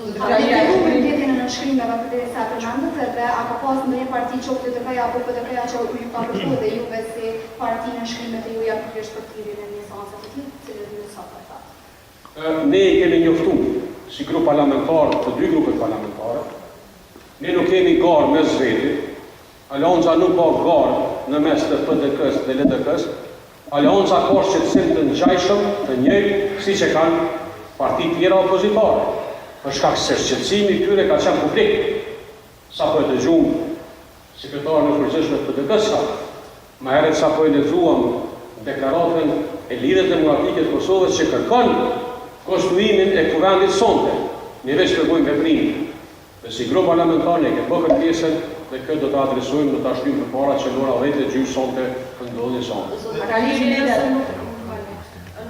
A keni filluar me mbledhjen e nënshkrimeve përderisa e përmendët edhe a ka pas ndonjë parti qoftë LDK-ja apo PDK-ja që ju ka kërkuar edhe juve si parti nënshkrimet e juaja pikërisht për thirrjen e një seance të tillë, të cilën ju sapo e thatë? Ne i kemi njoftu si grup parlamentar të dy grupet parlamentare, ne nuk kemi garë mes veti, Aleanca nuk ka garë në mes të PDK-së dhe LDK-së, Aleanca ka shqetësim të ngjajshëm, të njëjtë, siç e kanë partitë tjera opozitare, për shkak se shqetësimi i tyre ka qenë publik. Sapo e dëgjuam sekretaren e përgjithshme të PDK-së, më herët sapo e lexuam deklaratën e Lidhjes Demokratike të Kosovës që kërkon konstituimin e Kuvendit sonte. Ne veç kërkojmë veprimin. Dhe si grup parlamentar ne e kemi bë kërkesën dhe këtë do ta adresojmë, do ta shtyjmë përpara që në ora 10 e gjysmë sonte të ndodhë një seancë. Zoti nëse nuk,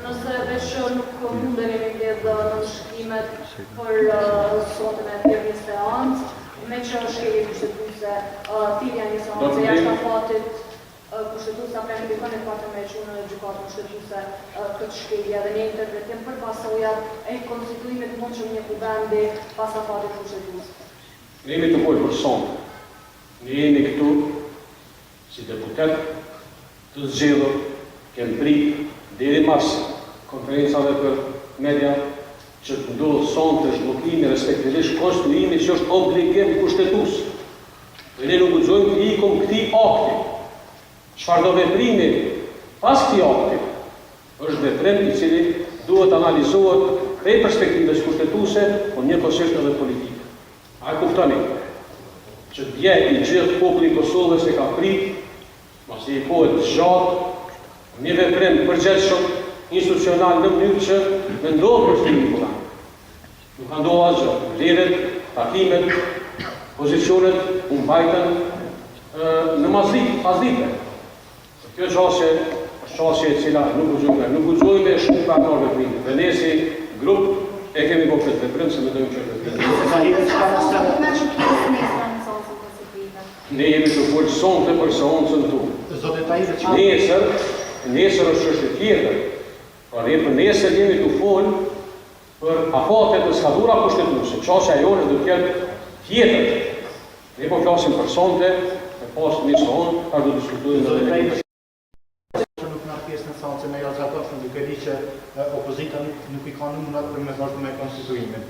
nëse veç nuk mundeni me mbledh nënshkrimet për sonte me thirrë një seancë, meqë është shkelje kushtetuese thirrja e një seance jashtë afatit Kushtetues a planifikoni të paktën me e çu në Gjykatë Kushtetuese këtë shkelje dhe një interpretim për pasojat e konstituimit të mundshëm një kuvendi pas afatit kushtetues. Ne jemi tu folë për sonte. Ne jemi këtu si deputetë të zgjedhur, kem prit deri mas konferencave për media që të ndodhë sonte zhbllokimi respektivisht konstituimi që është obligim kushtetues. Dhe ne nuk guxojmë t'i ikum këtij akti. Çfarëdo veprimi pas këtij akti, është veprim i cili duhet të analizohet prej perspektivës kushtetuese, por njëkohësisht edhe politike. A e kuptoni që dje i gjithë populli i Kosovës e ka prit, mas një kohe të gjatë, një veprim të përgjegjshëm institucional në mënyrë që me ndodhë konstituimi i Kuvendit. Nuk ka ndodhur asgjë. Mbledhjet, takimet, pozicionet u mbajtën në masdite, pasdite. Kjo qasje është qasje e cila nuk guxojmë, nuk guxojmë me shku pa marrë veprime. Dhe ne si grup e kemi bërë këtë veprim se mendojmë që është veprim. Ne jemi tu folë sonte për seancën tonë. Nesër, nesër është çështje tjetër. Pra ne për nesër jemi tu folë Për afate të skadura kushtetuese, qasja jonë do të jetë tjetër. Ne po flasim për sonte, me pas një seancë, tash do të diskutojmë edhe me këtë. Që nuk merr pjesë në seancën e jashtëzakonshme, duke di që opozita nuk, nuk i ka numrat për me vazhdu me konstituimin.